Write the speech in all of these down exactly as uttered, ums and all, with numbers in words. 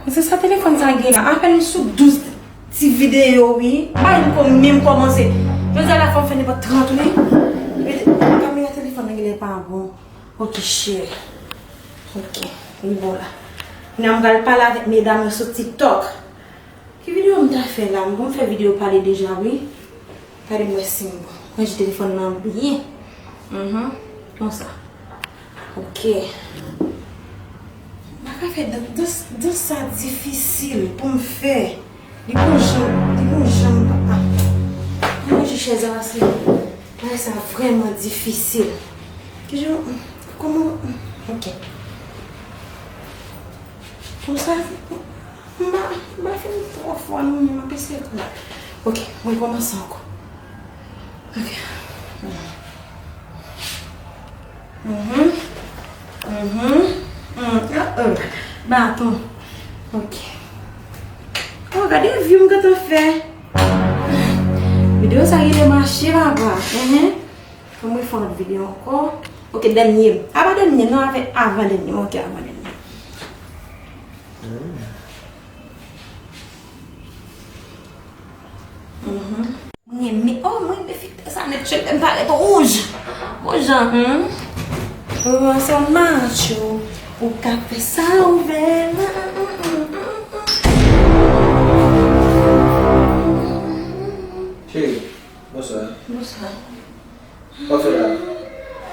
Se sa telefòn sa gen la. Apèn sou douz ti videyo, wi. Bagay m ko menm kòmanse. Jodi a la fò m fè nenpòt trant, wi. Epi kamera telefòn nan genlè pa bon. Ok, cheri. Ok, li bon la. Kounye a m pral pale avèk medam yo sou TikTok. Ki videyo m ta fè la? M konn fè videyo pale deja, wi. Gade m wè si m bon. Ranje telefòn nan byen. Mhm. Konsa. Ok. M pa ka fè dans, dans, dans sa difisil pou m fè. Li gon jan, li gon jan m pa. Mwen ranje chèz la paske bagay sa vrèman difisil. Kijan, kòman, ok. Konsa, m pa, m pa fin twò fò non, men m ap eseye kanmenm. Ok, mwen kòmanse ankò. Ok. Mhm. Mhm. Mm. Ah, oh. Baton. Ok. Oh, gade view m gentan fè. Videyo sa genlè mache, papa. Mhm. Fò mwen fè yon lòt videyo ankò. Ok, dènye. Apa dènye, non, avè, avan dènye. Ok, avan dènye. Mhm. Mwen renmen, oh, mwen renmen filtè sa nèt, cheve m parèt wouj. Bon jan, hmm. Ou se macho, ou ka fè sa ou vle. Cheri, bonswa. Bonswa. W ap fè la?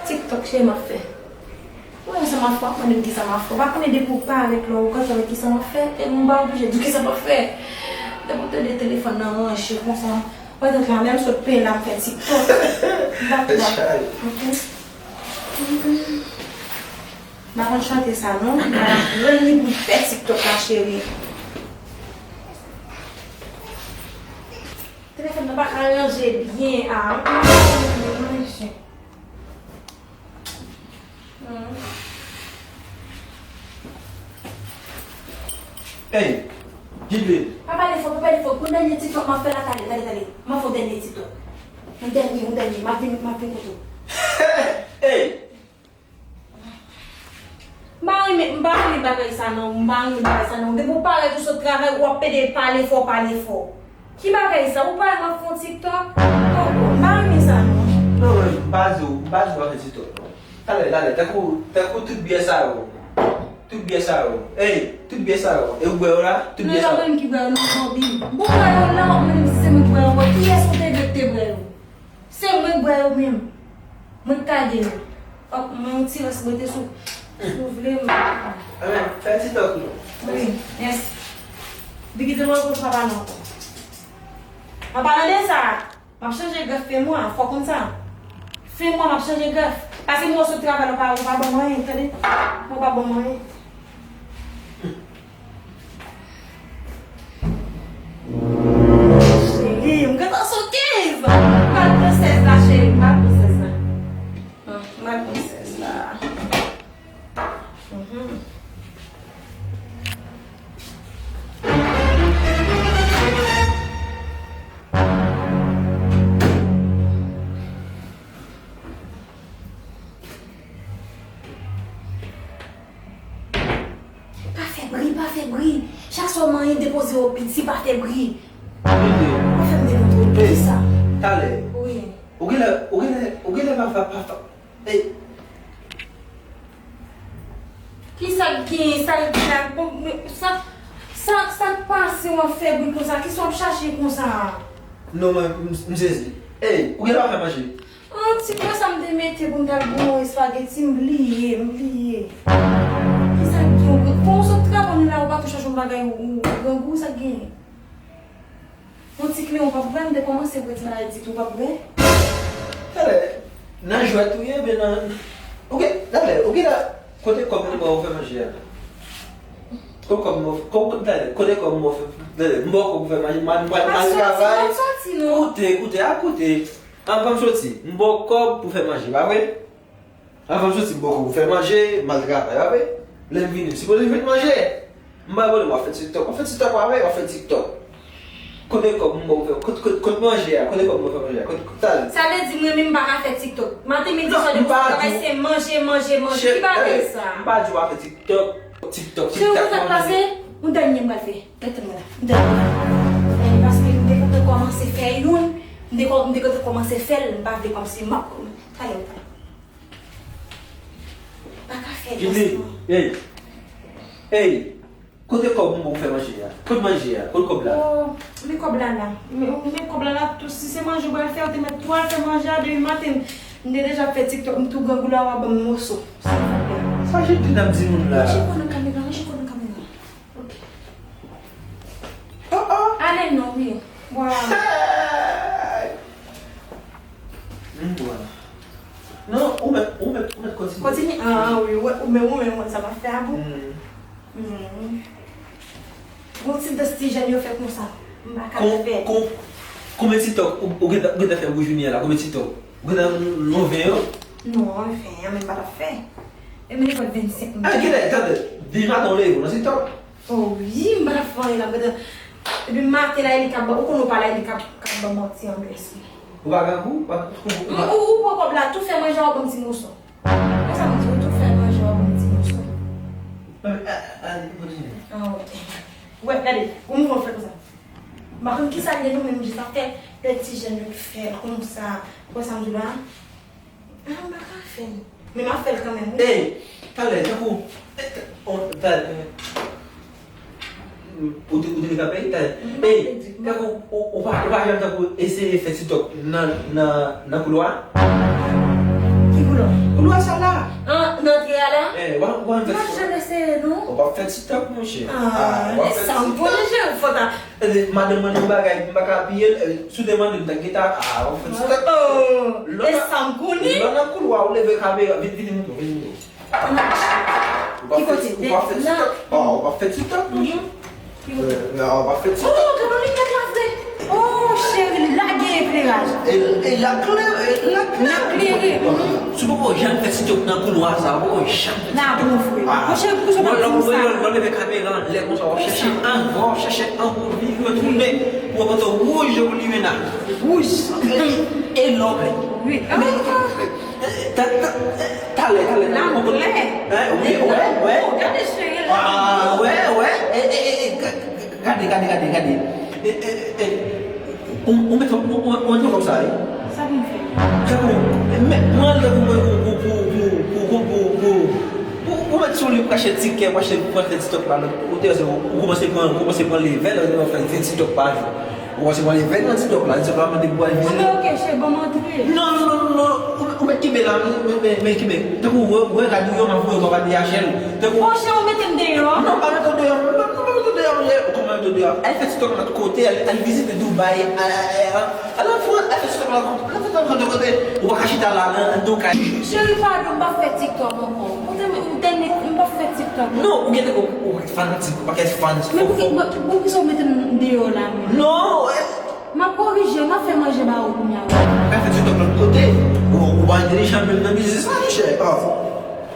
TikTok, cheri, m ap fè. Ou wè sa m ap fè, w ap mande m kisa m ap fè. Ou pa konnen depi w parèt la, ou konn sa kisa m ap fè. E m pa oblije di w kisa m ap fè. Depi w tande telefòn nan ranche konsa, padan la menm sot peye la m fè TikTok. M pa t la. Ok. M pa konn chante sa non. M pa aprann li pou m fè TikTok la, cheri. Telefòn nan pa ka ranje byen a. Hey, Jidlin. Pa pale fò, pa pale fò. Pou dènye TikTok m ap fè la, tande, tande, tande. M ap fè yon dènye TikTok. Yon dènye, yon dènye. M ap vin, m ap vin kote w. Hey! M pa renmen, m pa renmen bagay sa non, m pa renmen bagay sa non. Depi w parèt ou sot travay, w ap pede pale fò, pale fò. Ki bagay sa? Ou pa wè m ap fè yon TikTok? Oh, oh, m pa renmen sa non. Non, non, m pa di w, m pa di w pa fè TikTok non. Talè, talè, tankou, tankou tout biyè sa yo. Tout biyè sa yo. Ey, tout biyè sa yo. E ou bwè yo la? Tout biyè sa yo. Non, e pa mwen ki bwè yo non, Bobby. Bon, bwè yo la, w ap mande m si se mwen ki bwè yo ankò. Kiyès ou te vle ki te bwè yo? Se mwen k bwè yo menm. Mwen k kage yo. Fòk mwen yon ti rès mete sou, si w vle m. Anben, fè TikTok nou. Wi, mèsi. Biggie di mwen pou pa pale ankò. An palan de sa, m ap chanje grèf fen mwa, fò w konn sa. Fen mwa, m ap chanje grèf. Paske mwen sot travay la, ou pa, ou pa ban mwen anyen, tande? Ou pa ban mwen anyen. Cheri, m gentan sot kenz. M pral pran sèz la, cheri. M pral pran sèz la. Hmm, m pral pran sèz la. Mhm. Pa fè bri, pa fè bri. Chak swa w manyen depoze yo piti, pa fè bri. Ou fè m dekontrole, ki sa? Talè. Wi. Ou genlè, ou genlè, ou genlè pa, pa, pa, pa. Ey. Ki sa k gen, sa k gen la? Bon, men sa, sa, sa k pase w ap fè bri konsa? Kisa w ap chache konsa? Non, mwen, m, m sezi. Ey, ou genlè pa fè manje? An, ti bwè sa m te mete pou m t al bouyon espageti, m bliye, m bliye. Kisa k gen? Fò w sot travay la, ou pa tou chache yon bagay, ou, ou grangou, sa k gen? Yon ti kleyon w p ap bwè, m te kòmanse bwè ti bagay di tou, w p ap bwè? Talè, nan jwèt ou ye, oubyen nan, ou gen, talè, ou gen la, kote kòb mwen ba ou fè manje a? Kote kòb mwen, kote, talè, kote kòb mwen fè, talè, m ba w kòb pou fè manje, m al, m al, m al travay. Koute, koute, a koute. Anvan m soti, m ba w kòb pou fè manje, pa vre? Anvan m soti, m ba w kòb pou fè manje, m al travay, pa vre? Lè m vini, m sipoze jwenn manje. M bay pwoblèm, w ap fè TikTok. W ap fè TikTok, pa vre? W ap fè TikTok. Kote kòb m ba w fè, kote, kote, kote manje a? Kote kòb m ba w fè manje a? Kote, kote, talè. Sa vle di mwen menm m pa ka fè TikTok. Maten, midi, swa, depi w travay, se manje, manje, manje. Ki bagay sa? M pa di w pa fè TikTok, TikTok, TikTok, manje. Cheri, ou fèk pase? Yon dènye m pral fè. Ret tann mwen la. Yon dènye. Eh, paske m te kontan kòmanse fè youn, m te kò-, m te kontan kòmanse fè l, m pa vle kòmsi m ap. Talè, talè. Pa ka fè Jimmy, non. Hey. Hey. Kote kòb mwen pou fè manje a? Kote manje a? Kote kòb la? Oh, men kòb la la. Men, men kòb la la, tou, si se manje ou pral fè, ou te mèt tou al fè manje a depi maten. M te deja fè TikTok, m tou grangou la, w a ban m moso. Silvouplè. Sa Jimmy ap di moun la? Manje kò nan kamera, manje kò nan kamera. Ok. Oh, oh. Ale non, wi. Bwa. Hey! M bwa. Non, ou mèt, ou mèt, ou mèt kontinye. Kontinye? Ah, wi, ou, ou, men ou menm, sa pa fè a pou. Hmm. Hmm. Gon ti dans ti jèn yo fè konsa. M pa ka fè. Kon, kon, konbyen TikTok ou, ou gentan, ou gentan fè pou jounen an la? Konbyen TikTok? Ou gentan nan ven yo? Non, ven an, men m pa t ap fè. E men li fè vennsenk minit. Ah, genlè, tande, depi maten w leve, w nan TikTok. Oh wi, m pa t ap fè anyen la, m gentan. Depi maten la, e li k ap ban, ou konnen w pa la, e li k ap, k ap ban manti anba espri. Ou pa grangou? Ou pa, ou, ou, ou, ou pran kòb la, tou fè manje a, w ban m ti moso. Konsa m di w tou fè manje w ap yon ti moso. Ah, ah, ah, kontinye. Ah, ok. Wè, gade, ou mouve w fè konsa. M pa konn kisa l ye non, men m jis ap fè lè ti jèn yo fè l konsa. Ou wè sa m di w la? Ah, m pa ka fè l. Men m ap fè l kanmenm, wi. Ey, talè, tankou, eh, ta-, on, ta-, eh, Ou te, ou te degape, ta, ey, tankou, ou, ou pa, ou pa janm tankou eseye fè TikTok nan, nan, nan koulwa? Ki koulwa? Koulwa sa la. An, nan antre a la? Eh, w ap, w ap fè TikTok. M ap janm eseye, non. Ou p ap fè TikTok, monchè. Ah, w ap fè TikTok. Ah, e sa m konnen, jan fò ta. Eh, madanm mande yon bagay, m pa ka apiye l, eh, si w te mande m, ta gentan, ah, w ap fè TikTok. Oh, e sa m konnen. Lò nan koulwa, ou leve kamera, vin, vin, vin, vin. Ki kote? Ou pa fè TikTok? Oh, ou pa fè TikTok, monchè. Ki kote? Eh, ou pa fè TikTok. Oh, gade limyè la vre. Oh, cheri, lage ekleraj. E, e la klere, e la klere. La klere. Si w poko janm fè TikTok nan koulwa sa, w poko janm fè TikTok. Nan bon vre. Ah. Monchè, pou sa w ap di sa. Lè w leve kamera anlè konsa, w ap chèche angle, w ap chèche angle, w ap tounen. Pou w ap wouj jan limyè la. Wouj. E lò. Wi. Men, Ta-, ta-, talè, talè. Nan klè. Hein, wi, wè, wè. Oh, gade cheri la. Ah, wè, wè. Eh, eh, eh, eh, ga-, ga-, gade, gade, gade, gade. Eh, eh, eh. Ou, ou met, ou, ou, ou met konsa, wi. Sa pou m fè? Tankou, men, mwen, tankou, pou, pou, ou met sou li pou achte tikè, pou achte, pou achte TikTok la, ou te, ou kòmanse pran, ou kòmanse pran level, ou fè TikTok pa jou. Ou wè se mwen leve nan TikTok la, TikTok la mande pou al vizite. Ah, men ok, cheri, ban m antre. Non, non, non, non, non, ou, ou mèt kenbe la, men, men, men, men kenbe. Tankou, wè, wè, gade yo, m ap voye w pa D H L. Tankou. Monchè, ou mete m deyò? Non, pa mete w deyò, non, non, pa mete w deyò, monchè. Ou konn mete w deyò. Al fè TikTok lòt kote, al, al vizite Dubai, al, al, al, al an Frans, al fè TikTok lòt kote, al fè TikTok lòt kote. Ou pa ka chita la, nan, nan yon kay. Cheri, padon, m pa fè TikTok ankò. Ou te, ou te, m pa fè TikTok. Non, ou gentan, ou, ou fanatik, ou pa ka fans. Men pou ki, pou, pou ki sa w mete m deyò la menm? Non, eh. M ap korije, m ap fè manje ba ou kounye a. Ou ka fè TikTok lòt kote. Ou, ou pa entelijan menm nan biznis la, monchè. Oh.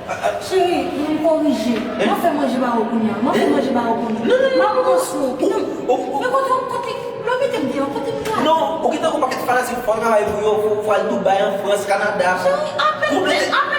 Ah, ah. Cheri, m korije. M ap fè manje ba ou kounye a. M ap fè manje ba ou kounye a. Non, non, non, non. M ap pran sou ou. Ou, ou, ou. Men kote, kote, lè w mete m deyò, kote m pral? Non, ou gentan gon pakèt fanatik, fò w travay pou yo, fò, fò w al Dubai, an Frans, Kanada. Cheri, apèn, apèn